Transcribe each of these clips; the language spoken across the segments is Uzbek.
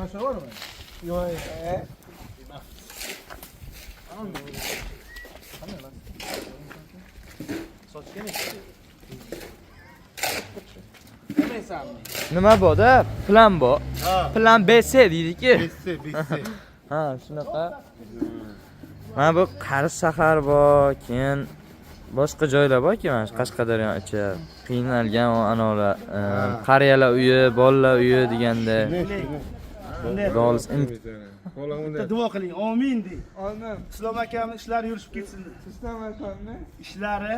Var mı? Yok. Nima bu-da? Plan bu. Plan B, C deydi-ki. Bitsi, bitsi. Ha, shunaqa. Mana bu Qarshi shahar bor, keyin boshqa joylar borki, mana shu Qashqadaryo ichi qiynalgan o anavlar, qariyalar uyi, bolalar uyi deganda. Xudo xohlasa, Bitta duo qiling, amin deng. Anam. Islom akamni ishlari yurishib ketsin deb. İslam efendi. Ishlari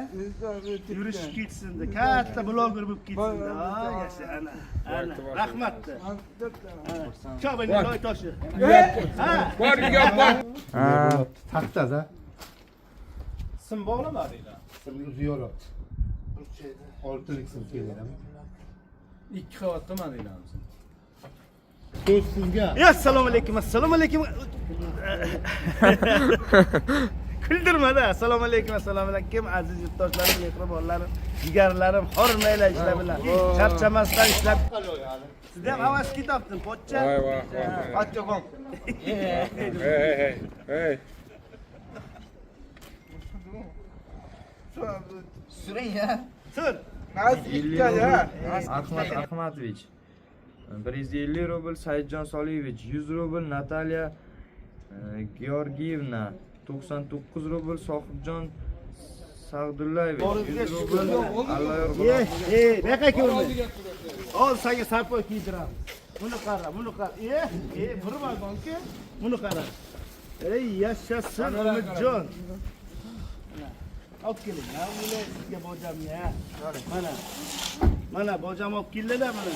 yurishib ketsin deb. Katta bloger bo'lib ketsin deb. Ha, yasha ana. Ana. Rahmat. Chobang loy toshi. Ha. Var ya var. Ha, Taxta da. Sim bog'lamadinglar. Uzuyor. Oltilik sim keladi. Ikki qavat qilmadinglarmi? So'z sizga. Ya assalomu alaykum, assalomu alaykum. Kuldirmada. Assalomu alaykum, assalomu alaykum aziz yurtdoshlarim, mehribonlarim, jigarlarim, hormanglar ishlar bilan. Charchamasdan ishlab. Sizda ham havas ketyapti, pochcha. Vay vay vay. Atyoqon. Hey hey hey. Hey. Suring ya. Sur. Ahmad Ahmadovich 150 rubl, Saidjon Soliyevich 100 rubl, Natalya Georgiyevna 99 rubl, Sohibjon Sag'dullayevich 100 rubl, Allayor Ye, ye, buyoqqa ko'rma. Hozir senga sarpoy kiydiramiz. Buni qara, buni qara. Ye, ye, bir vagonki. Buni qara. Ey, yashasin Umidjon. Mana, olib keling. Ha, o'ylay sizga bojamni, ha. Mana. Mana bojam olib keldilar mana.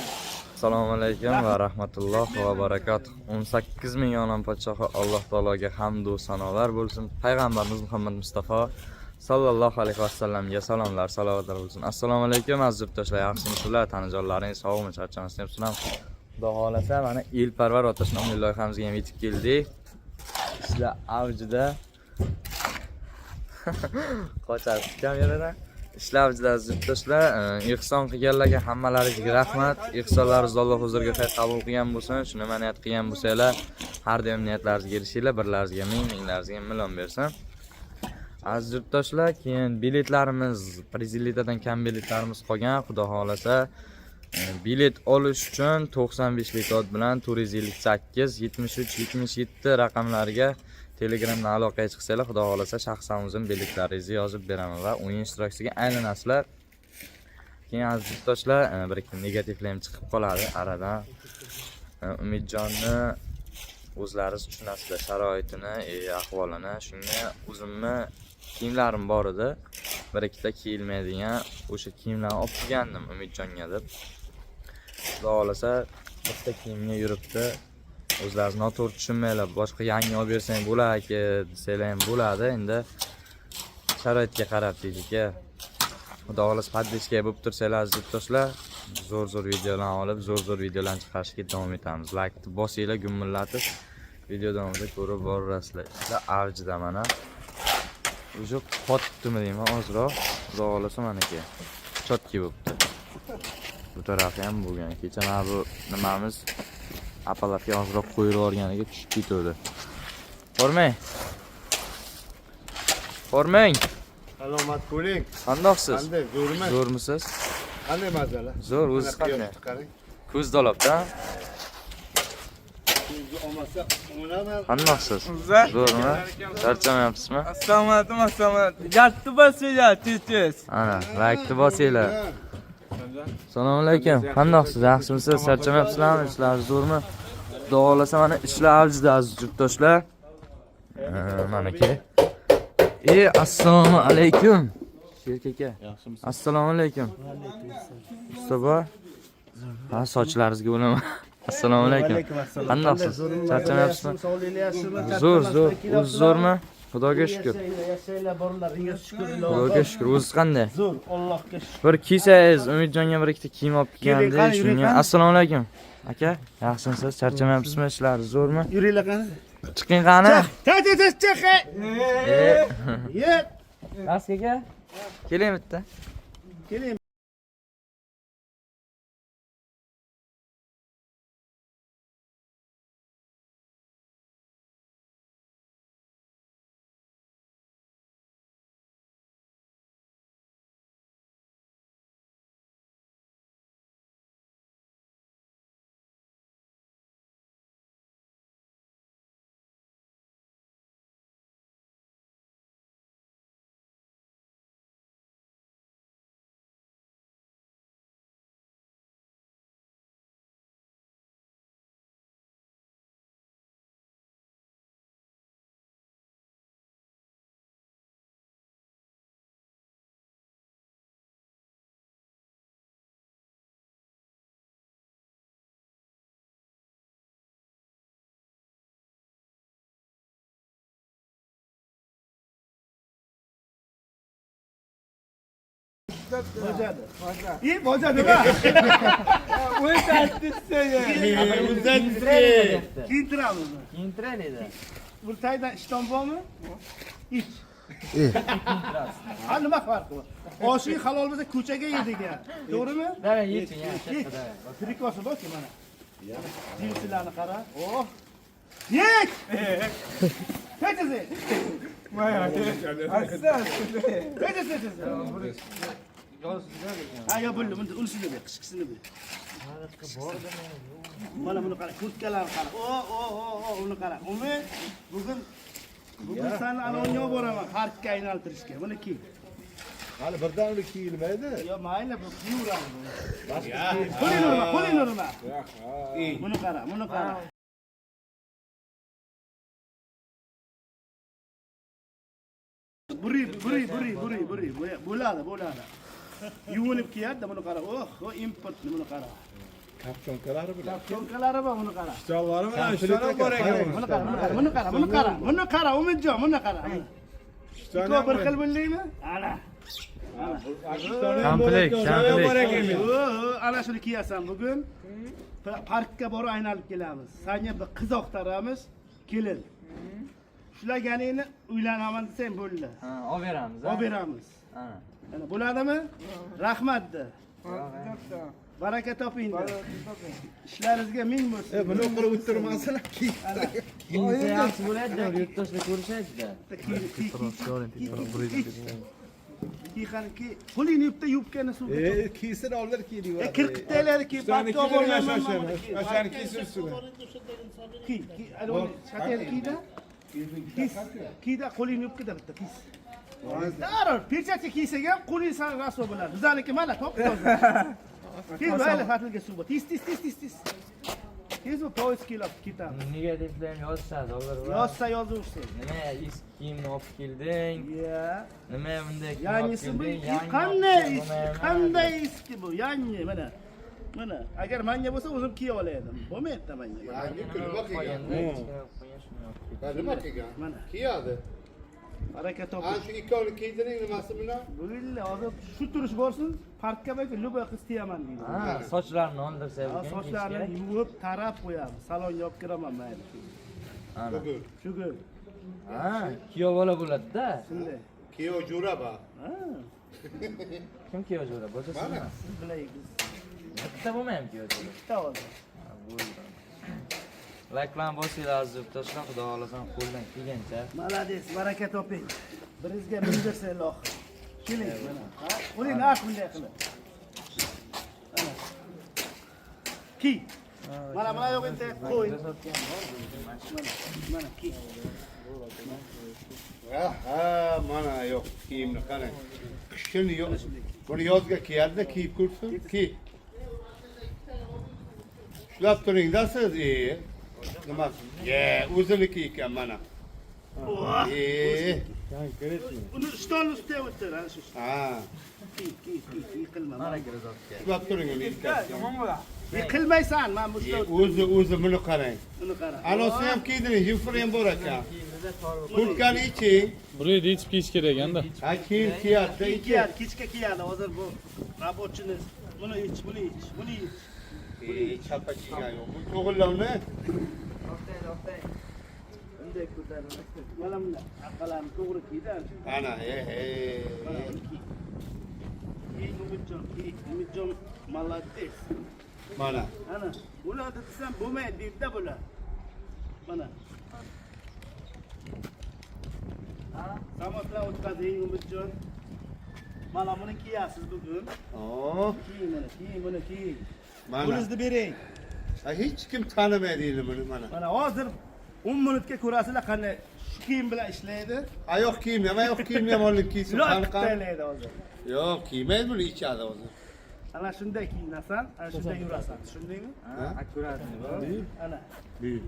Assalomu alaykum va rahmatulloh va barakatuh. 18 ming olam podshohi Alloh taologa hamd va sanolar bo'lsin. Payg'ambarimiz Muhammad Mustafa sallallohu alayhi vasallamga salomlar, salovatlar bo'lsin. Assalomu alaykum aziz yurtdoshlar, yaxshimisizlar? Tanajonlaringiz sog'mi, charchamasdan? Xudo xohlasa mana Elparvar otash nomli loyihamizga ham yetib keldik. Ishlar avjida. Qochasiz kameradan. Ishlar avjida aziz yurtdoshlar, ehson qilganlarga hammalariga rahmat. Ehsonlaringizni Alloh huzuriga xayr qabul qilgan bo'lsin. Shuni niyat qilgan bo'lsanglar, har doim niyatlaringizga erishinglar, birlaringizga ming, minglaringizga million bersin. Aziz yurtdoshlar, keyin biletlarimiz, prezilitadan kam biletlarimiz qolgan, xudo xohlasa. Bilet olish uchun 95 lik kod bilan 458 73 77 raqamlariga Telegramdan aloqaga chiqsanglar, xudo xohlasa shaxsan o'zim biletlaringizni yozib beraman va o'yin ishtirokchisiga aylanasizlar. Keyin aziz yurtdoshlar, bir ikki negativlar ham chiqib qoladi aradan. Umidjonni o'zlaringiz tushunasizlar sharoitini, ahvolini. Shunga o'zimni kiyimlarim bor edi. Bir ikkita kiyilmaydigan o'sha kiyimlarni olib kelgandim Umidjonga deb. Xudo xohlasa bitta kiyimga yuribdi. O'zlaringiz noto'g'ri tushunmanglar. Boshqa yangi olib bersang bo'ladi aka desanglar ham bo'ladi. Endi sharoitga qarab deydik-a. Xudo xohlasa подписка bo'lib tursanglar aziz yurtdoshlar, zo'r-zo'r videolarni olib, zo'r-zo'r videolarni chiqarishga davom etamiz. Laykni bosinglar, gumillatib video davomida ko'rib boraverasizlar. Ishlar avjida mana. Уже qotibdimi deyman ozroq. Xudo xohlasa manaki. Chotki bo'libdi. Bu tarafi ham bo'lgan. Kecha mana bu nimamiz apparatga ozroq qo'yib yuborganiga tushib ketuvdi. Ko'rmang. Ko'rmang. Salomat bo'ling. Qandoqsiz? Qanday, zo'rmi? Zo'rmisiz? Qanday mazali? Zo'r, o'zi Mana qanday? quyoshni qarang. Ko'z dolabda. Ko'zni olmasa o'laman. Qandoqsiz? Zo'rmi? Charchamayapsizmi? Assalomu alaykum, assalomu alaykum. Yattı basıyla tez. Ana, laykni bosinglar. Assalomu alaykum. Qandoqsiz? Yaxshimisiz? Charchamayapsizlarmi? Ishlar zo'rmi? Xudo xohlasa mana ishlar avjida aziz yurtdoshlar. Manaki. E, assalomu alaykum. Sherik aka. Yaxshimisiz? Assalomu alaykum. Usta bor. Ha, sochlaringizga o'laman. Assalomu alaykum. Qandoqsiz? Charchamayapsizmi? Sog'liklar yaxshimi? Zo'r, zo'r. O'zi zo'rmi? Xudoga shukur. Yashanglar, yashanglar, borlaringga shukur. Xudoga shukur. O'zi qanday? Zo'r, Allohga shukur. Bir kiysangiz Umidjonga bir ikkita kiyim olib Keling, kelgandi. qani, yuring, Shunga qani. assalomu alaykum. Aka, yaxshimisiz? Charchamayapsizmi? Ishlar zo'rmi? Yuringlar qani. Chiqing qani. Chiq, chiq, chiq, chiq. E, Ye. Rast aka. Keling bitta. Keling. Bojadi. E, boja nima? O'zatdi seni. Uzatdi. Kiyintiramiz. Kiyintiraylik. Bu taydan ishton bormi? Ich. Ha, nima farqi bor? Oshing halol bo'lsa ko'chaga yedik ya. To'g'rimi? Davay yeching ya. Yech. Trikosi borku mana. Jinsilarni qara. Oh. Yech! Hechisi. Hechisi, hechisi. Ha, yo bo'ldi, buni unisini ber, qishkisini ber. Mana buni qara, kurtkalarni qara. O, o, o, o, uni qara. Umi bugun seni anonga olib boraman, parkka aylantirishga. Buni kiy. Hali birdan uni kiyilmaydi. Yo, mayli, bu kiyaveradi buni. Qo'lingni urma, qo'lingni urma. Buni qara, buni qara. Buri, buri, buri, buri, buri. Bo'ladi, bo'ladi. Yuvinib kiyadi, buni qara. Oh, o importni buni qara. Kapchonkalari bilan. To'nkalari bor, buni qara. Ishtonlari bilan ishton ham bor ekan. Buni qara, buni qara, buni qara, buni qara. Buni qara, Umidjon, buni qara. Ikkovi bir xil bo'ldingmi? Ana. Komplekt, komplekt. Ana shuni kiyasan bugun. Parkka borib aylanib kelamiz. Sanga bir qiz oqtaramiz, kelin. Shularganingni uylanaman desang bo'ldi. Ha, olib beramiz. Olib beramiz. Ha. Ana bo'ladimi? Rahmat de. Baraka toping de. Ishlaringizga ming bo'lsin. Buni qilib o'tirmasin. Kiyinsa yaxshi bo'ladi, yurtdoshlar ko'rishadi-da. Kiy, kiy, qani, kiy. Qo'lingni yubda yubkani suvga. Kiysin oldir kiydi. Kir qilib ki, parkka olib bormayman. O'shani kiysin ustida. Kiy, kiy, ana uni shatel kiyda. Kiy, kiyda qo'lingni yubkida bitta kiy. Darrov perchatka kiysang ham qo'ling sal rasvo bo'ladi. Bizaniki mana top toza. Tez mayli fatilga suv bor. Tez tez tez tez tez. Tez bu poyezd kelib ketamiz. Nega deb ham yozishadi, ular. Yozsa yozaversin. Nima eski kiyimni olib kelding? Ya. Nima bunday kiyim olib Yangisi bu kelding? Yangi qanday olib eski, kelding, qanday eski bu? Yangi mana. Mana agar manga bo'lsa o'zim kiya olardim. Bo'lmaydi manga. Yangi nima qilgan? Qo'yanda, kichkina bo'lib qolgan, shuni olib keldim. Nima qilgan? Mana. Kiyadi. Baraka Ana toping. shu ikkovini kiydiring nimasi bilan? Bo'ldi, hozir shu turish borsin, parkka balki любой qiz tiyaman deydi. Ha, sochlarini oldirsa Ha, bugun Sochlarini kechga. yuvib, tarab qo'yamiz. Salonga olib kiraman mayli. Ana. Bugun. Shugur. Ha, kuyov bola bo'ladi-da. Shunday. Kiyov jo'ra ba. Ha, Kim kuyov jo'ra? Bojasizmi? siz bilayik biz. Bitta bo'lmaymi kuyov jo'ra? Ikkita hozir. Ha, bo'ldi. Layklarni bosinglar aziz yurtdoshlar, xudo xohlasa qo'ldan kelgancha. Молодец, baraka toping. Biringizga ming bersa iloh. Keling mana. Ha, qo'lingni art bunday qilib. Ana. Kiy. Mana mana yo'q endi qo'y. Mana, mana kiy. Ha, mana yo'q kiyimni qarang. Qishini yo'q. Buni yozga kiyadi, kiyib ko'rsin, kiy. Ushlab turing-da siz, Nimasi? Ye, o'ziniki ekan mana. Uni stolni ustiga o'tir, ana shu. Ha, Kiy, kiy, kiy, yiqilma. Mana krossovka. ushlab turing uni ikkasi. Yiqilmaysan, mana bu ushlab O'zi, o'zi buni qarang. Uni qara. Anosini ham kiydiring, jimfiri ham bor ekan. Kurtkani iching. Buraya yechib kiyish kerak ekanda. Ha, kiyim kiyadi, Keyin iching. kiyadi, kechga kiyadi. Hozir bu rabochini buni ich, buni ich, buni ich. Chapa kiygan yo'q. Bu to'g'irlovni Bunday ko'tarib. Mana bunday orqalarini to'g'ri kiydi. ana, Mana buni kiy. Kiy, Umidjon, kiy. Umidjon молодец. Mana. Ana, bo'ladi desam bo'lmaydi deydi-da bular. Mana. Samotlar o'tkazing Umidjon. Mana buni kiyasiz bugun. Oh, Kiying buni, kiying buni, kiying. mana. Qo'lingizni bering. Ha, hech kim tanimaydi endi buni mana. Mana hozir 10 minutga ko'rasizlar qanday shu kiyim bilan ishlaydi. Oyoq kiyimi ham, oyoq kiyimni ham olib kiysin. Loy Qani, qani. taylaydi hozir. Yo'q, kiymaydi buni ichadi hozir. Ana shunday kiyinasan, ana shunday yurasan. Tushundingmi? Ha, akkuratni bor. Ana, Buyur.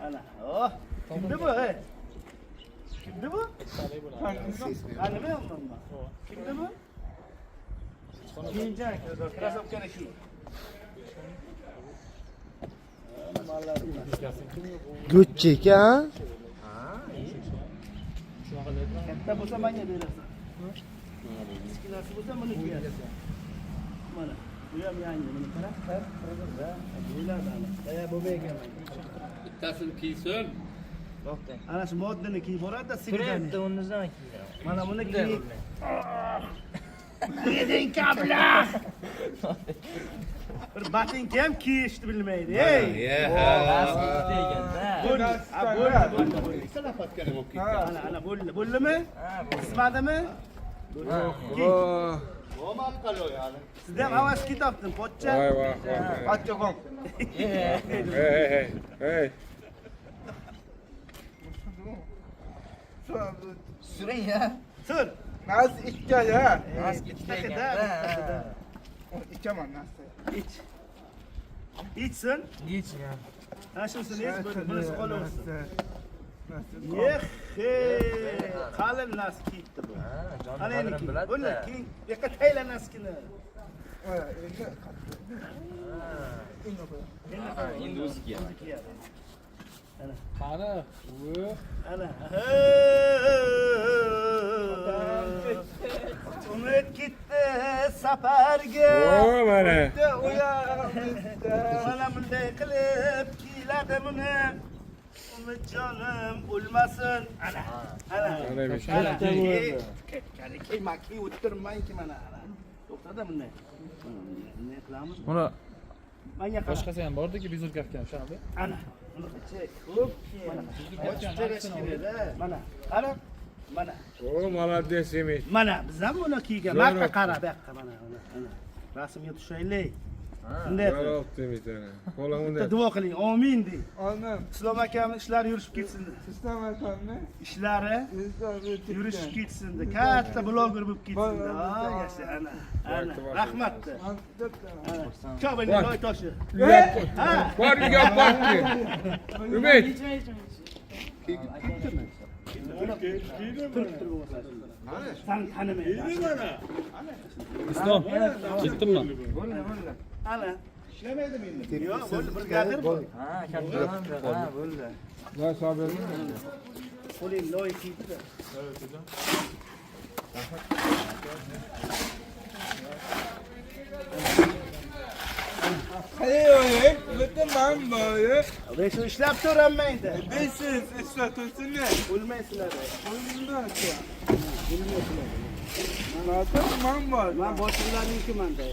ana. Oh, kimdi bu? Ey? Kimdi bu? Tanimayapmanmi? Kimdi bu? Kiyinjan krossovka. Krossovkani kiy. Gucci ekan. Katta bo'lsa menga berasan. Kichkinasi bo'lsa buni kiyasiz. Mana bu ham yangi, buni qara. Bo'ladi ana. Bo'lmaygan. Bittasini kiysin. Ana shu moddani kiyib boradi-da, Turyapti, sigidani. undan kiygan. Mana buni kiyib. Deding kabla. Bir botinka ham kiyishni bilmaydi. Ey! Deganda. Bo'ldi. Ha, bo'ldi, bo'ldi, bo'ldi. Ikkita lapatkani bo'lib ketgan. Ana, ana bo'ldi. Bo'ldimi? Qismadimi? Kiy. Bo'lmadi qalo yani. Sizda ham havas topdim, pochcha. Voy voy voy. Hey hey hey. Suring ya. Sur. Naz ikki ya. Nas Bitta-da, Ichaman Nazni. Ich. Ichsin. Hech ya. Ana shusini ich, bunisi qolaversin. Yexe, qalin nas kiyibdi bu. Ha, jon Ana endi qadrini kiy. biladi. Bo'ldi, keyin bu yoqqa tayla naskini. Endi o'zi kiyadi. Kiyadi. Qani? U Ana. Umid ketdi safarga. O mana. Mana bunday qilib kiyiladi buni. Umidjonim o'lmasin. Ana. Ana. Ana besh. Qani kiyma, kiy o'tirmang ki mana. Ana. To'xtada bunday. Bunday qilamiz. Buni Menga qara. boshqasi ham bordiki, bezurkafkan o'shani. Ana. Bunaqa ko'p. Mana. Mana. Qara. Mana. O, молодец Umid. Mana biz ham buni kiygan. Zo'r Marqa olibdi. qara bu yoqqa mana mana. Ana. Rasmga tushaylik. Bunday Zo'r qilib. olibdi Umid ana. Qo'ling Bitta unday. duo qiling. Amin deng. Onim, Islom akamning ishlari yurishib ketsin. Islom akamni Ishlari yurishib ketsin. Katta bloger bo'lib ketsin. Ha, yasha ana. Ana. Rahmat. Ana. Cho'p toshi. Ha. Bor uyga olib bordi. Umid. San tanimayman. Islom, ketdimmi? Ana. Ishlamaydimi endi? Yo'q, bo'ldi, brigadir bu. Ha, katta ha, bo'ldi. Voy sobirmi? Qo'ling loy kiydi-da. Hayır, bütün ben böyle. Ben shu ishlab turaman-da. 500 istatisini. O'lmaysizlar. O'lmaydi. Zaten ben var. Man boshliqlarnikiman-da.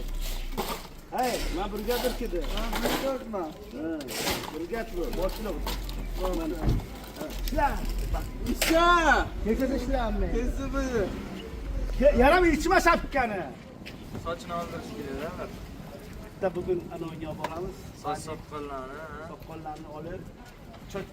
Hay, man brigadirkidi. Ben Ha, brigat bu, boshliq. Mana. Ha, Ishla. İşte. Kechasi ishlayapman. Kesi böyle. Yaram ichma shapkani. Sochini oldirish kerak-da. Bitta bugun anoviga olib boramiz. Soch soqollarni, ha. Soqollarni olib, cho'ch